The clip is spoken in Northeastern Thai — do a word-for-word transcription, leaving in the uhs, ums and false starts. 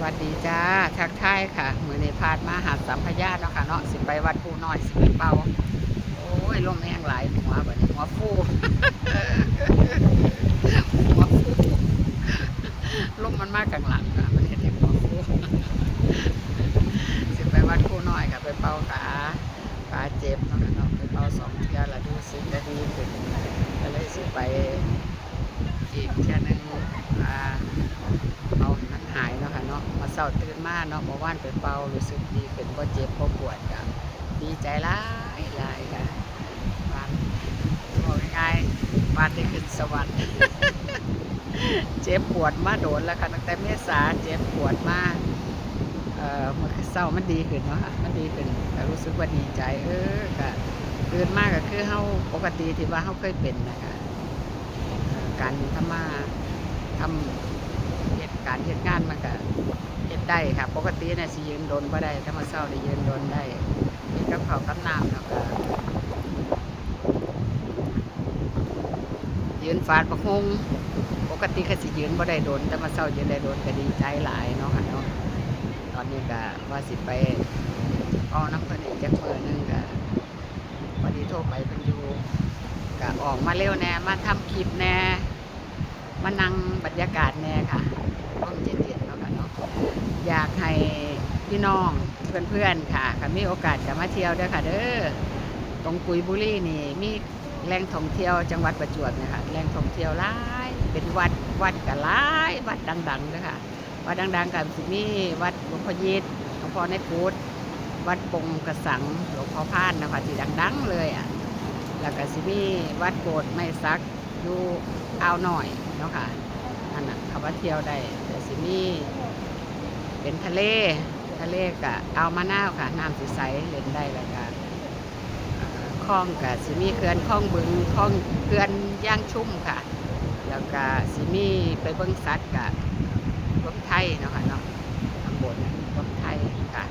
สวัสดีจ้า ทักทายค่ะ มื้อนี้พาดมาหาดสัมพยาเนาะค่ะเนาะ สิไปวัดภูน้อย สิไปเป่า โอ้ย ลมแฮงหลาย หัวบัดนี้ หัวฟู หัวฟู ลมมันมาข้างหลังค่ะ มันเฮ็ดให้หัวฟู สิไปวัดภูน้อยค่ะ ไปเป่าขา ขาเจ็บเนาะค่ะเนาะ ไปเป่าสองเทื่อแล้ว รู้สึกจะดีขึ้น ก็เลยสิไปอีกเทื่อหนึ่ง อ่า เอาให้มันหายเนาะค่ะเนาะ มื้อเช้าตื่นมาเนาะ เมื่อวานไปเป่า รู้สึกดีขึ้น บ่เจ็บบ่ปวด ก็ดีใจหลายหลายค่ะ ว่า เว้าง่ายๆ ว่าได้ขึ้นสวรรค์ เจ็บปวดมาโดนแล้วค่ะ ตั้งแต่เมษา เจ็บปวดมา เอ่อ มื้อเช้ามันดีขึ้นเนาะค่ะ มันดีขึ้น ก็รู้สึกว่าดีใจ เออ ก็ตื่นมาก็คือเฮาปกติที่ว่าเฮาเคยเป็นน่ะค่ะ เอ่อ การทำมา ทำ เฮ็ดการเฮ็ดงานมันก็เฮ็ดได้ค่ะ ปกติน่ะสิยืนโดนบ่ได้ แต่มื้อเช้านี่ยืนโดนได้ กินกับข้าวกับน้ำแล้วก็ ยืนฝาดบักฮุ่ง ปกติก็สิยืนบ่ได้โดน แต่มื้อเช้ายืนได้โดนก็ดีใจหลายเนาะค่ะเนาะ ตอนนี้ก็ว่าสิไปเป่านำเพิ่นอีกจักมื้อหนึ่งก็ พอดีโทรไปเพิ่นอยู่ ก็ออกมาเร็วแหน่ มาทำคลิปแหน่ มานั่งบรรยากาศแหน่ค่ะ ร่มเย็นๆเนาะค่ะเนาะ อยากให้พี่น้องเพื่อนๆค่ะ คันมีโอกาสก็มาเที่ยวเด้อค่ะเด้อ ตรงกุยบุรีนี่มีแหล่งท่องเที่ยว จังหวัดประจวบเนี่ยค่ะ แหล่งท่องเที่ยวหลาย เป็นวัด วัดก็หลาย วัดดังๆเด้อค่ะ วัดดังๆก็สิมีวัดหลวงพ่อยีด หลวงพ่อในกุฏ วัดปงกระสัง หลวงพ่อพานนะคะ ที่ดังๆเลยอะ แล้วก็สิมีวัดโบสถ์ไม้สักอยู่อ่าวน้อยเนาะค่ะ อันนั้นเข้ามาเที่ยวได้ แล้วสิมีเป็นทะเล ทะเลก็อ่าวมะนาวค่ะ น้ำสิใส เล่นได้ แล้วก็ เอ่อ คลองก็สิมีเขื่อนคลองบึง คลอง เขื่อนย่างชุมค่ะ แล้วก็สิมีไปเบิ่งสัตว์ก็เบิ่งไทยเนาะค่ะเนาะ ข้างบนเบิ่งไทยค่ะ